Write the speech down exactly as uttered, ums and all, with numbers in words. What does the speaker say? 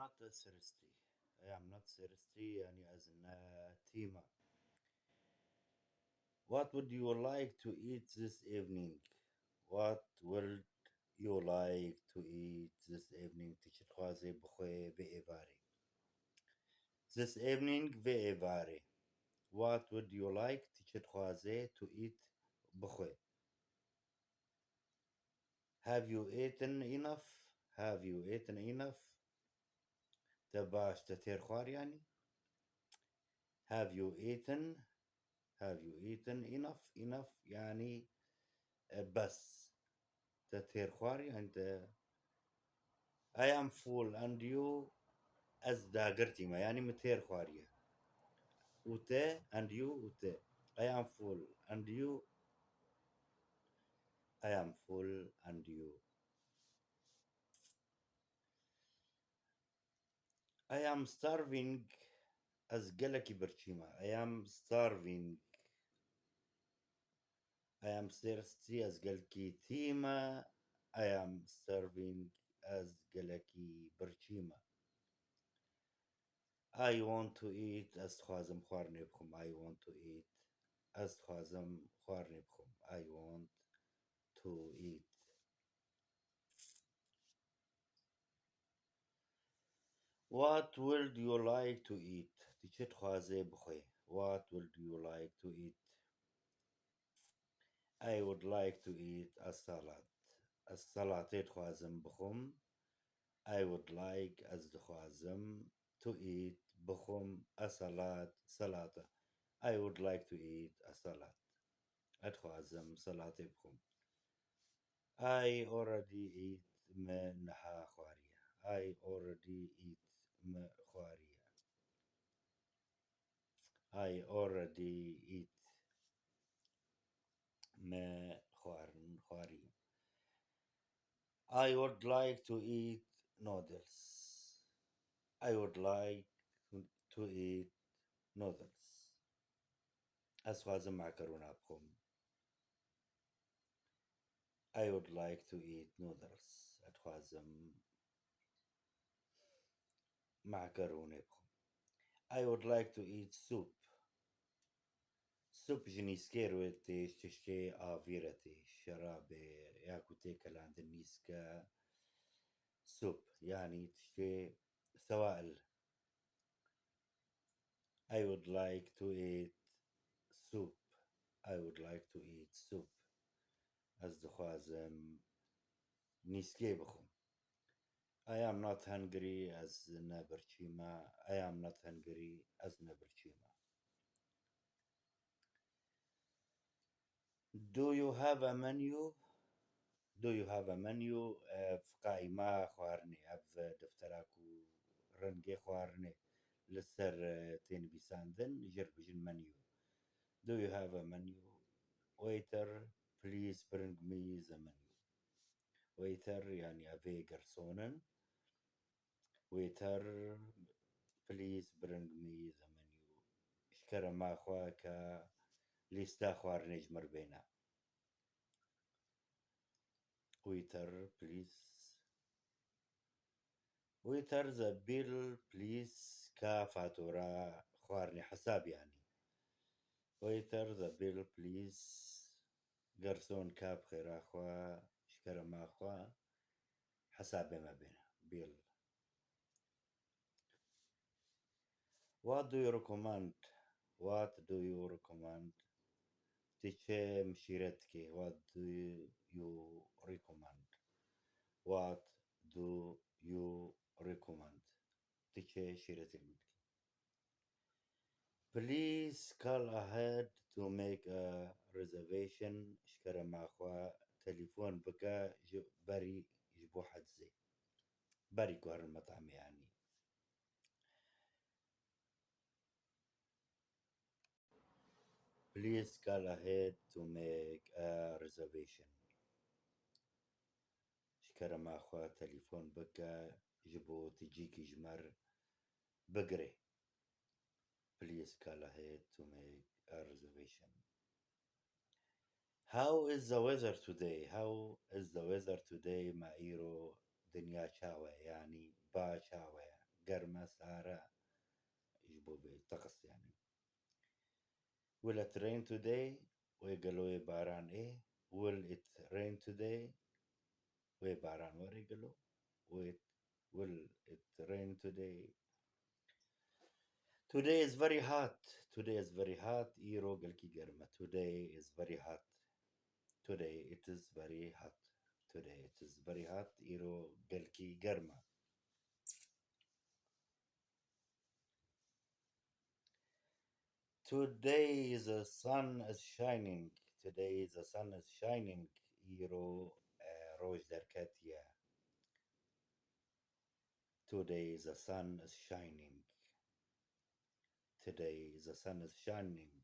not thirsty. I am not thirsty, yani ez ne tîma. What would you like to eat this evening? What would you like to eat this evening? Tu çi dixwazê bixwê vê êvarê? This evening, vê êvarê. What would you like? Tu çi dixwazê to eat bixwê? Have you eaten enough? Have you eaten enough? Te baş, te têr xwar yani? Have you eaten? Have you eaten enough? Enough yani, e, bes. Te têr xwar yani te. I am full and you, ez dagirtî me, yani min têr xwariye. Û te, and you, û te. I am full and you. I am full and you. I am starving, ez gelekî birçî me. I am starving. I am thirsty, ez gelkî tî me. I am starving, ez gelekî birçî me. I want to eat, ez dixwazim xwarinê bixwim. I want to eat, ez dixwazim xwarinê bixwim. I want to eat. What would you like to eat? Tu çi dixwazê bixwê? What would you like to eat? I would like to eat a salad. Ez salatê dixwazim bixwim. I would like, ez dixwazim, to eat, bixwim, a salad, salata. I would like to eat a salad. Ez dixwazim salatê bixwim. I already eat, me niha xwariye. I already eat, me xwariye. I already eat, me xwarin xwariye. I would like to eat noodles. I would like to eat noodles. Ez dixwazim makarona bixwim. I would like to eat noodles. Ez dixwazim makarone bixwim. I would like to eat soup. Soup ji nîskê re tê, ji tiştê avî re tê, şerabê ya ku tê kelandin nîske. Soup, yani tiştê sewail. I would like to eat soup. I would like to eat soup. Ez dixwazim nîskê bixwim. I am not hungry, ez ne birçî me. I am not hungry, ez ne birçî me. Do you have a menu? Do you have a menu? Ev qaîma xwarinê, ev deftera ku rengê xwarinê li ser, e, tê nivîsandin, jê re dibêjin menu. Do you have a menu? Waiter, please bring me the menu. Waiter, yani ev ê gerson in. Waiter, please bring me the menu. Ji kerema xwe ke lîsta xwarinê ji me re bêne. Waiter, please. Waiter, the bill, please. Ka fatura xwarinê, hesab yani. Waiter, the bill, please. Gerson, ka bi xêra xwe, ji kerema xwe, hesabê me bêne. Bill. What do you recommend? What do you recommend? Tu çi mişîret dikî? What do you recommend? What do you recommend? Tu çi şîretê min dikî? Please call ahead to make a reservation. Ji kerema xwe telefon bike ji berî ji bo hecizê. Berî ku herin metamê yani. Please call ahead to make a reservation. Ji kerema xwe telefon bike ji bo tu cîkî ji me re bigirê. Please call ahead to make a reservation. How is the weather today? How is the weather today? Ma îro dinya çawa ye? Yanî ba çawa ye? germ e, sar e, ji bo vê teqis yani. Will it rain today? Wê gelo wê baran ê? Will it rain today? Wê baran were gelo? Wê, will it rain today? Today is very hot. Today is very hot. Îro gelkî germ e. Today is very hot. Today it is very hot. Today it is very hot. Îro gelkî germ e. Today the sun is shining. Today the sun is shining. Îro, e, roj derketiye. Today the sun is shining. Today the sun is shining.